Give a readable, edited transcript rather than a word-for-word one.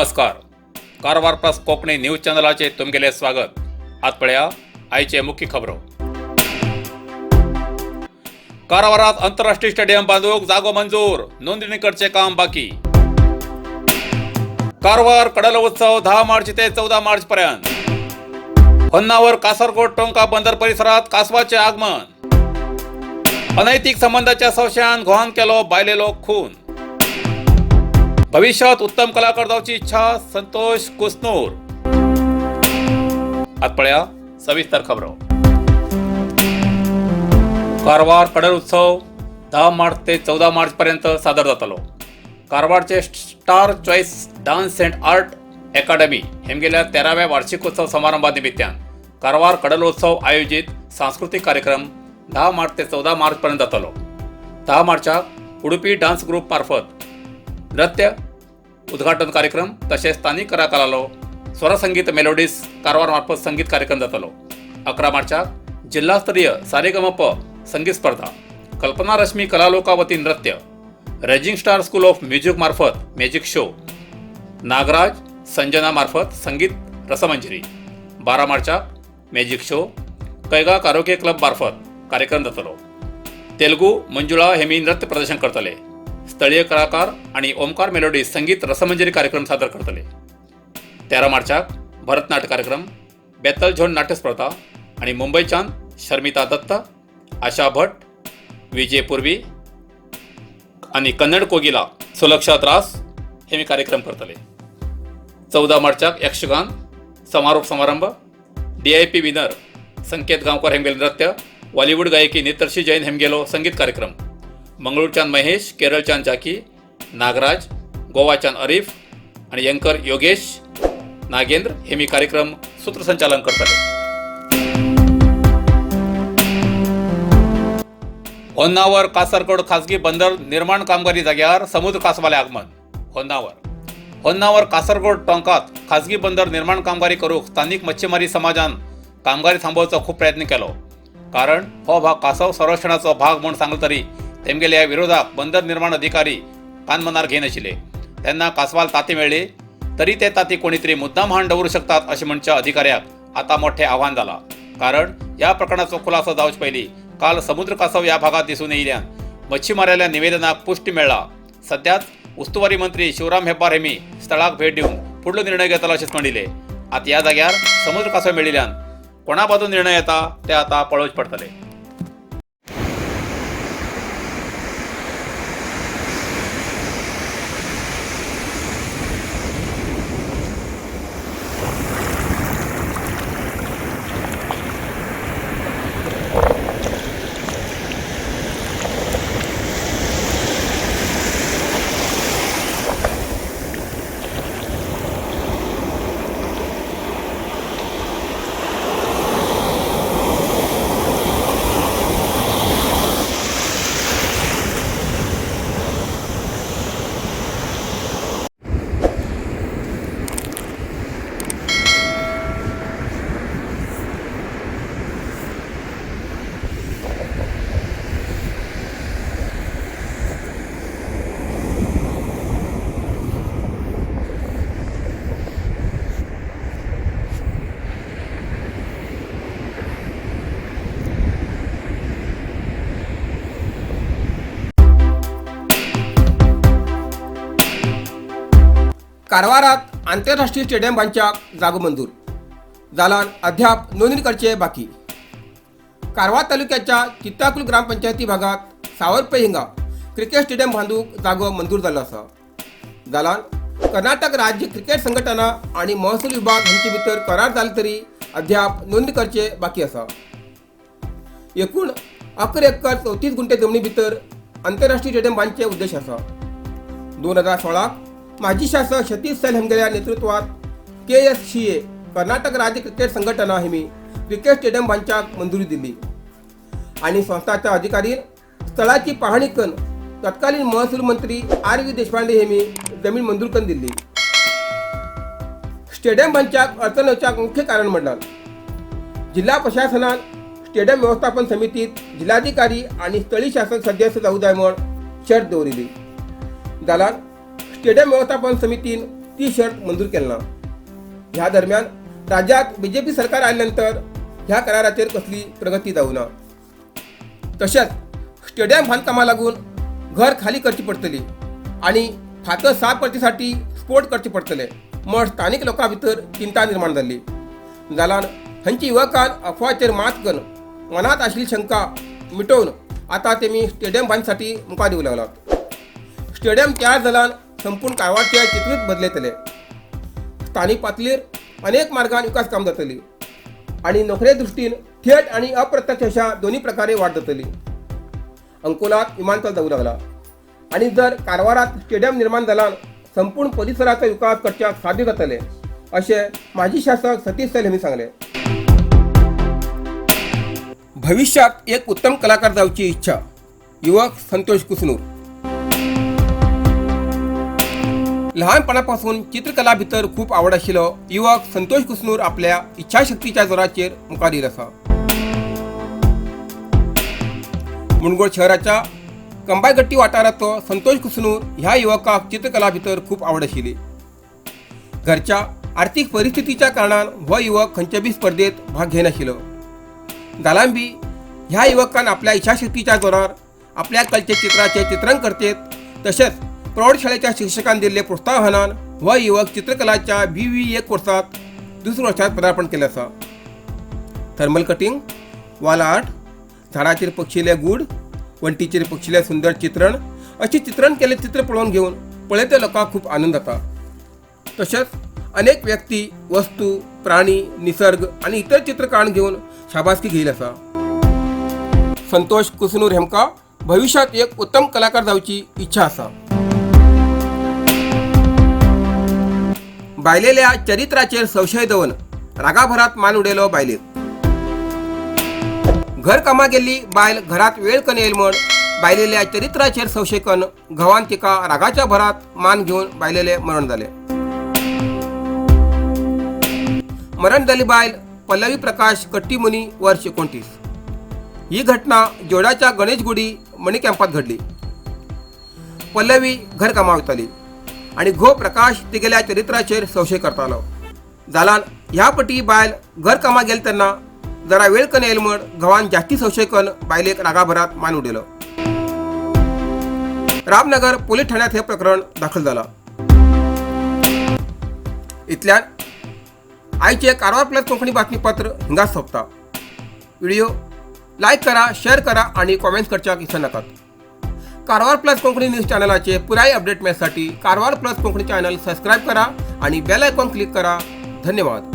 नमस्कार, Karwar plus Konkani news चॅनलाचेर तुमगेलें स्वागत. आत पळया आयचे मुख्य खबरो. कारवारात आंतरराष्ट्रीय स्टेडियम बांदूक जागो मंजूर, नोंदणी करचे काम बाकी. कारवार कडल उत्सव 10 मार्च ते 14 मार्च पर्यंत. होन्नावर कासरगोड टोंका बंदर परिसरात कासवाचे आगमन. अनैतिक संबंधाच्या संशयान घोवान केलो बायलेलो खून. भविष्यात उत्तम कलाकार जावची इच्छा संतोष कुसनूर. आत पळया सविस्तर खबरो. कारवार कडल उत्सव 10 मार्च ते 14 मार्च पर्यंत सादर जातलो. कारवारचे star choice dance and art academy हेमगेल्या 13व्या वार्षिकोत्सव समारंभा निमित्तान कारवार कडलोत्सव आयोजित सांस्कृतिक कार्यक्रम 10 मार्च ते 14 मार्च पर्यंत जातलो. 10 मार्चाक उडुपी डान्स ग्रुप मार्फत नृत्य उद्घाटन कार्यक्रम तशेंच स्थानिक कलाकारालो स्वरसंगीत मेलोडीज कारवार मार्फत संगीत कार्यक्रम जातलो. 11 मार्चाक जिल्हास्तरीय सारेगमप संगीत स्पर्धा, कल्पना रश्मी कलालोका वतीन नृत्य, rising star school of music मार्फत मॅजिक शो, नागराज संजना मार्फत संगीत रसमंजरी, 12 मार्चाक magic show, Kaiga karaoke club मार्फत कार्यक्रम जातलो. तेलुगू मंजुळा हेमी नृत्य प्रदर्शन करतले. स्थळीय कलाकार आणि ओमकार मेलोडी संगीत रसमंजरी कार्यक्रम सादर करतले. 13 मार्चाक भरतनाट्य कार्यक्रम, बेतल झोन नाट्य स्पर्धा आणि मुंबईच्यान शर्मिता दत्त, आशा भट, विजय पूर्वी आणि कन्नड कोगिला सुलक्षा त्रास हे मी कार्यक्रम करतले. 14 मार्चाक यक्षगान समारोप समारंभ, डीआयपी विनर संकेत गांवकर हेमगेलो नृत्य, बॉलिवूड गायकी नितर्शी जैन हेमगेलो संगीत कार्यक्रम, मंगळूरच्यान महेश, केरळच्यान जाकी नागराज, गोवाच्यान अरीफ आणि एंकर योगेश नागेंद्र हे मी कार्यक्रम सूत्रसंचालन करतले. होन्नावर कासरगोड खासगी बंदर निर्माण कामगिरी जाग्यार समुद्र कासवाले आगमन. होन्नावर होन्नावर कासरगोड टोंकात खासगी बंदर निर्माण कामगिरी करूक स्थानिक मच्छीमारी समाजान कामगिरी थांबोवचो खूब प्रयत्न केलो, कारण हो भाग कासव संरक्षणाचो भाग म्हूण सांगलो तरी तेमगेल्या ह्या विरोधाक बंदर निर्माण अधिकारी कानमनार घेयनाशिल्ले. तेन्ना कासवाल ताती मेळ्ळी तरी ते ताती कोणी तरी मुद्दाम हाण दवरूं शकतात अशें म्हणच्या अधिकाऱ्याक आतां मोठें आव्हान जालां, कारण ह्या प्रकरणाचो खुलासो जावचे पयलीं काल समुद्र कासव ह्या भागात दिसून येयल्यान मच्छीमाराल्या निवेदनाक पुष्टी मेळ्ळा. सद्याच उस्तुवारी मंत्री शिवराम हेब्बार हेमी स्थळाक भेट दिवन फुडलो निर्णय घेतलो अशेंच म्हणिल्लें. आतां ह्या जाग्यार समुद्र कासव मेळिल्ल्यान कोणा बाजून निर्णय येता ते आतां पळोवचें पडटलें. कारवारात आंतरराष्ट्रीय स्टेडियम बांदच्याक जागो मंजूर जालान, अद्याप नोंदणी करचे बाकी. कारवार तालुक्याच्या चित्ताकुल ग्रामपंचायती भागात सावरपे हिंगा क्रिकेट स्टेडियम बांदूक जागो मंजूर जाल्लो आसा. जालान कर्नाटक राज्य क्रिकेट संघटना आनी महसूल विभाग हांचे भितर करार जाले तरी अद्याप नोंदणी करचे बाकी आसा. एकूण 11 एकर 34 गुंठे जमनी भितर आंतरराष्ट्रीय स्टेडियम बांदचे उद्देश आसा. 2016क माजी शासक सतीश सैल हेमगेल्या नेतृत्वात केएससीए, कर्नाटक राज्य क्रिकेट संघटना हेमी क्रिकेट स्टेडियम बांदच्याक मंजुरी दिली आणि संस्थाच्या अधिकारी स्थळाची पाहणी करून तत्कालीन महसूल मंत्री आर व्ही देशपांडे हेमी जमीन मंजूर करून दिली. स्टेडियम बांदच्याक अडचण येवच्याक मुख्य कारण म्हणल्यार जिल्हा प्रशासनान स्टेडियम व्यवस्थापन समितीत जिल्हाधिकारी आणि स्थळीय शासन सदस्य जाऊ जाय म्हण शर्त दवरिल्ली. जाल्यार स्टेडियम व्यवस्थापन समितीन ती शर्त मंजूर केली ना. ह्या दरम्यान राज्यात बीजेपी सरकार आयले नंतर ह्या कराराचेर कसली प्रगती जावना. तशेंच स्टेडियम बांदकामा लागून घर खाली करची पडटली आनी फातर साफ करचे स्फोट करचे पडटले म्हण स्थानीक लोकां भितर चिंता निर्माण जाल्ली. जाल्यार थंयच्या युवकान अफवाचेर मात करून मनात आशिल्ली शंका मिटोवन आतां तेमी स्टेडियम बांदसाठी मुखार दिवंक लागलात. स्टेडियम तयार जाल्यान संपूर्ण कारवारचे चित्रूच बदलयतले. स्थानीक पातळीर अनेक मार्गान विकास काम जातली आनी नोकरे दृश्टीन थेट आनी अप्रत्यक्ष अशा दोन्ही प्रकारे वाड जातली. अंकोलात विमानतळ जावं लागला आनी जर कारवारात स्टेडियम निर्माण जाल्यान संपूर्ण परिसराचो विकास करच्याक साध्य जातले अशें माजी शासक सतीश सैल हांणी सांगलें. भविष्यात एक उत्तम कलाकार जावची इच्छा, युवक संतोष कुसनूर. लहानपणापासून चित्रकला भितर खूप आवड आशिल्लो युवक संतोष कुसनूर आपल्या इच्छाशक्तीच्या जोराचेर मुखार येयल आसा. मुणगोळ शहराच्या कंबायगट्टी वाठारांतलो संतोष कुसनूर ह्या युवकाक चित्रकला भितर खूप आवड आशिल्ली. घरच्या आर्थीक परिस्थितीच्या कारणान हो युवक खंयचे बी स्पर्धेत भाग घेनाशिल्लो. जाल्यार बी ह्या युवकान आपल्या इच्छाशक्तीच्या जोरार आपल्या कलचे चित्राचे चित्रण करतेत. तशेंच प्रौढशाळेच्या शिक्षकान दिल्ले प्रोत्साहनान हो युवक चित्रकलाच्या बी व्ही ए कोर्सात दुसऱ्या वर्षात पदार्पण केलें आसा. थर्मल कटिंग, वॉल आर्ट, झाडाचेर पक्षिले गूड, वण्टीचेर पक्षिले सुंदर चित्रण अशी चित्रण केल्लें चित्र पळोवन घेवन पळयत्या लोकांक खूब आनंद जाता. तशेंच अनेक व्यक्ती, वस्तू, प्राणी, निसर्ग आनी इतर चित्र काडून घेवन शाबासकी घेयल आसा. संतोष कुसनूर हेमकां भविष्यात एक उत्तम कलाकार जावची इच्छा आसा. बायलेल्या चरित्राचेर संशय दवरून रागाभरात मान उडयलो बायलेक. घर कामा गेल्ली बायल घरात वेळ कन येयल म्हण बायलेल्या चरित्राचेर संशय कन घोवान तिका रागाच्या भरात मान घेवन बायलेले मरण जालें. मरण जाल्ली बायल पल्लवी प्रकाश कट्टीमुनी, वर्ष 29. ही घटना जोडाच्या गणेशगुडी मणी कॅम्पात घडली. पल्लवी घर कामा वयताली आनी घोव प्रकाश तिगेल्या चरित्राचेर संशय करतालो. जाल्यार ह्या पटी बायल घर कामा गेले तेन्ना जरा वेळ कन येयल म्हण घोवान जास्ती संशय कन बायलेक रागाभरात मान उडयलो. रामनगर पोलीस ठाण्यात हे प्रकरण दाखल झालं. इतल्यान आयचे कारवार प्लस कोंकणी बातमीपत्र हिंगाच सोंपता. व्हिडिओ लायक करा, शेअर करा आणि कॉमेंट्स करच्याक विसर नाकात. कारवार प्लस कोंकणी न्यूज चॅनलाचे पुराय अपडेट मेळसाठी Karwar plus Konkani channel subscribe करा आणि बेल आयकॉन क्लिक करा. धन्यवाद.